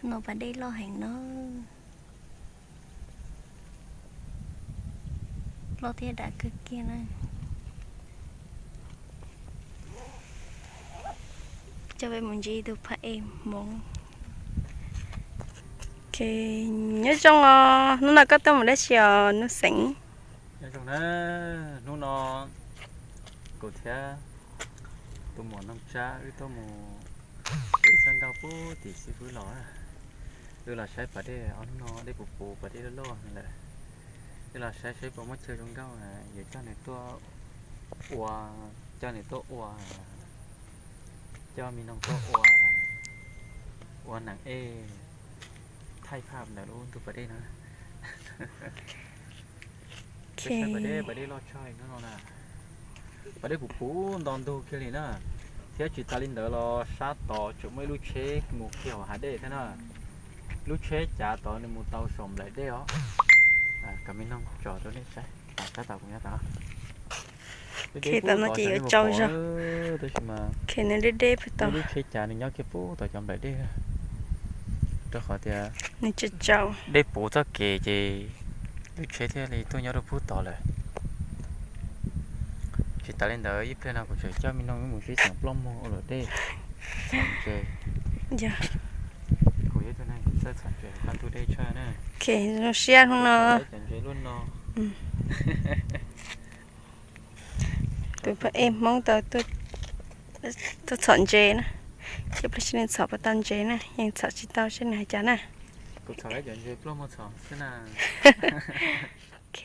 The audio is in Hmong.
No pas dej loj heev no. Loj thiab dav kawg kiag na. Coj peb mus ntsib tus phab ej Hmoob. Nyob zoo os, hnub no koj tuaj mus dab tsi os Nuj Xeev? Nyob zoo na, hnub no kuv thiab tus muam Noog Tsab wb tuaj mus ev xab nkauj puag tim xib fwb los. Wb los saib pas dej, ob hnub no dej puv puv pas dej loj loj lawm. Wb los saib saib puas muaj chaw zoo nkauj, yuav coj nws tuaj ua, coj nws tuaj ua, coj me noog tuaj ua, ua neem ej thaij phaj ntawm lub ntug pas dej no. Pas dej, pas dej loj tshaj no na. Pas dej puv puv nto ntug kiag li na. Thiab tsis tas li ntawd los sab tod tseem muaj ib lub tsheb mus kiag hauv hav dej thiab na. Lub tsheb cav tod nws mus tau saum nplaim dej os. Kom me noog tsom rau nej saib. Sab tod kuv nyob tod. Dej puv tod ces yuav tsau zog. Tab sis mas nws deb deb puag tod, lub tsheb cav nws nyob kiag puag tod cov nplaim dej. Rau qhov tias nws tsis tsau, dej puv txoj kev ces lub tsheb thiaj li tuaj nyob rau puag tod lawm. Tsis tas li ntawd ib pliag no kuv tseem coj me noog wb mus sib xeem ploj muag ua luam dej, txhom ntses. Yog, kuv yog ib tug neeg txawj txhom ntses kaj ntug dej tshaj na. Zoo siab hnub no. Cov ntses luaj no. Tus phab ej Hmoob tau tuaj txhom ntses na. Ces plaub sib neej txhom puas tau ntses na, yeej txhom tsis tau seb nws hais cas na. Kuv txhom cov ntses ploj muag txhom xwb na. Ok.